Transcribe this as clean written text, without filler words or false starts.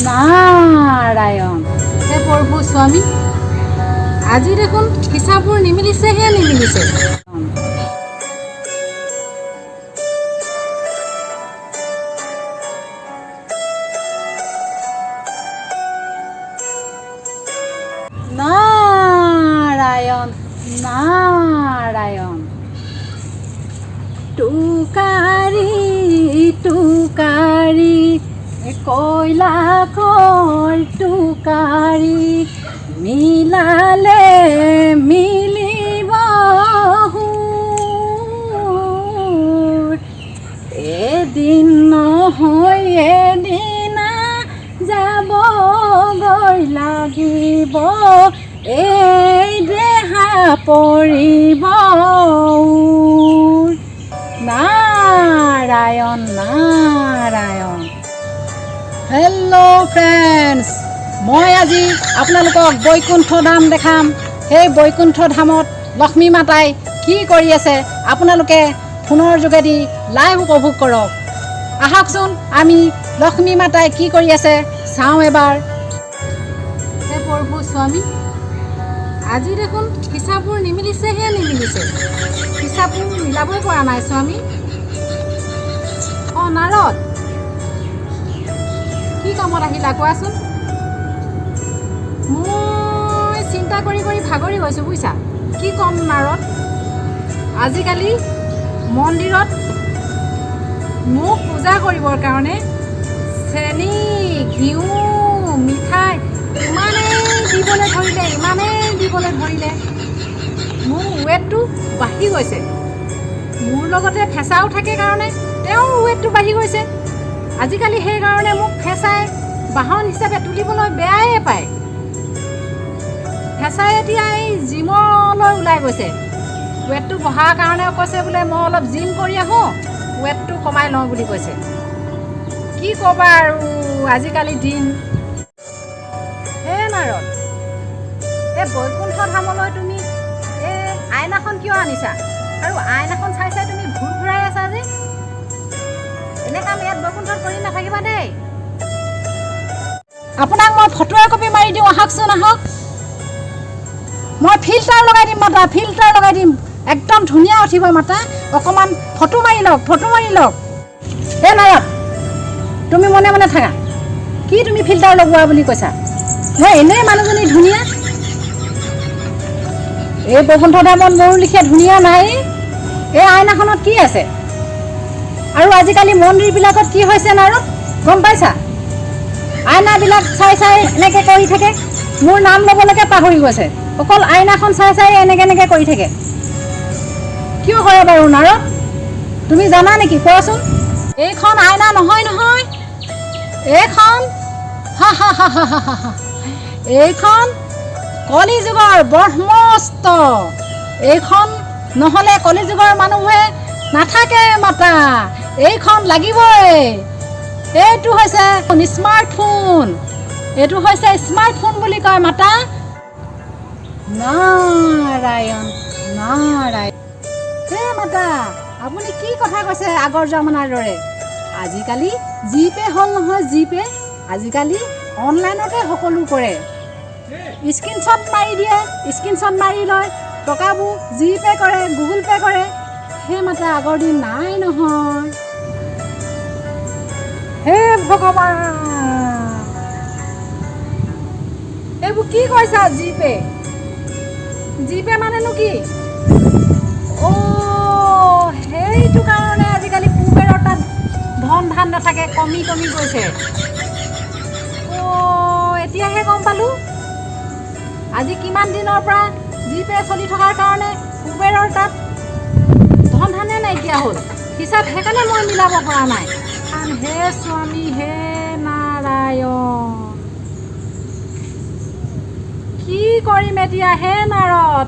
নাৰায়ণ। হে প্ৰভু স্বামী, আজি দেখোন হিচাপবোৰ নিমিলিছেহে নিমিলিছে। নাৰায়ণ নাৰায়ণ। টোকাৰী টোকাৰী কৈলাসৰ টোকাৰী, মিলালে মিলিব সুৰ। এদিন নহয় এদিনা যাবগৈ লাগিব, এই দেহা পৰিব ওৰ। নাৰায়ণ নাৰায়ণ। হেল্ল' ফ্ৰেণ্ডছ, মই আজি আপোনালোকক বৈকুণ্ঠ ধাম দেখাম। সেই বৈকুণ্ঠ ধামত লক্ষ্মী মাতাই কি কৰি আছে, আপোনালোকে ফোনৰ যোগেদি লাইভ উপভোগ কৰক। আহকচোন, আমি লক্ষ্মী মাতাই কি কৰি আছে চাওঁ এবাৰ। হে প্ৰভু স্বামী, আজি দেখোন হিচাপবোৰ নিমিলিছেহে নিমিলিছে। হিচাপবোৰ মিলাবই পৰা নাই স্বামী। অঁ নাৰদ, কি কামত আহিলা কোৱাচোন? মই চিন্তা কৰি কৰি ভাগৰি গৈছোঁ বুজিছা। কি ক'ম নাৰদ, আজিকালি মন্দিৰত মোক পূজা কৰিবৰ কাৰণে চেনি, ঘিউ, মিঠাই ইমানেই দিবলৈ ধৰিলে, ইমানেই দিবলৈ ধৰিলে, মোৰ ৱেটটো বাঢ়ি গৈছে। মোৰ লগতে ফেঁচাও থাকে কাৰণে তেওঁৰ ৱেটটো বাঢ়ি গৈছে আজিকালি। সেইকাৰণে মোক ফেঁচাই বাহন হিচাপে তুলিবলৈ বেয়াই পায়। ফেঁচাই এতিয়া এই জিমলৈ ওলাই গৈছে। ৱেটটো বঢ়াৰ কাৰণে কৈছে বোলে, মই অলপ জিম কৰি আহোঁ, ৱেটটো কমাই লওঁ বুলি কৈছে। কি ক'বা আৰু আজিকালি দিন। হে নাৰদ, এই বৈকুণ্ঠ ধামলৈ তুমি এই আইনাখন কিয় আনিছা? আৰু আইনাখন চাই চাই তুমি ভুৰ ভুৰাই আছা যে, এনে কাম ইয়াত বৈকুণ্ঠত কৰি নাথাকিবা দেই। আপোনাক মই ফটো একপি মাৰি দিওঁ, আহকচোন আহক। মই ফিল্টাৰ লগাই দিম মাতা, ফিল্টাৰ লগাই দিম, একদম ধুনীয়া উঠিব মাতা। অকণমান ফটো মাৰি লওক, ফটো মাৰি লওক। হে নাৰদ, তুমি মনে মনে থাকা। কি তুমি ফিল্টাৰ লগোৱা বুলি কৈছা? মই এনেই মানুহজনী ধুনীয়া। এই বৈকুণ্ঠ ধামত মোৰ লিখীয়া ধুনীয়া নাই? এই আইনাখনত কি আছে? আৰু আজিকালি মন্দিৰবিলাকত কি হৈছে নাৰদ, গম পাইছা? আইনাবিলাক চাই চাই এনেকৈ কৰি থাকে। মোৰ নাম ল'বলৈকে পাহৰি গৈছে। অকল আইনাখন চাই চাই এনেকৈ এনেকৈ কৰি থাকে। কিয় কৰে বাৰু নাৰদ, তুমি জানা নেকি কোৱাচোন? এইখন আইনা নহয় নহয়, এইখন হা হা হা হা হা হা। এইখন কলিযুগৰ ব্ৰহ্মাস্ত্ৰ। এইখন নহ'লে কলিযুগৰ মানুহে নাথাকে মাতা। এইখন লাগিবই। এইটো হৈছে স্মাৰ্টফোন। এইটো হৈছে স্মাৰ্টফোন বুলি কয় মাতা। নাৰায়ণ নাৰায়ণ। হে মাতা, আপুনি কি কথা কৈছে আগৰ জমানাৰ দৰে? আজিকালি জিপে' হ'ল নহয়, জিপে'। আজিকালি অনলাইনতে সকলো কৰে। স্ক্ৰীনশ্বট মাৰি দিয়ে, স্ক্ৰীনশ্বট মাৰি লয়, টকাবোৰ জিপে' কৰে, গুগল পে' কৰে। হে মাতা, আগৰ দিন নাই নহয়। হে ভগৱান, এইবোৰ কি কৈছা? জিপে' জিপে' মানেনো কি? অ' সেইটো কাৰণে আজিকালি কুবেৰৰ তাত ধন ধান নাথাকে, কমি কমি গৈছে। অ' এতিয়াহে গম পালোঁ। আজি কিমান দিনৰ পৰা জিপে' চলি থকাৰ কাৰণে কুবেৰৰ তাত ধন ধানে নাইকিয়া হ'ল। হিচাপ সেইকাৰণে মই মিলাব পৰা নাই। হে স্বামী, হে নাৰায়ণ, কি কৰিম এতিয়া? হে নাৰদ।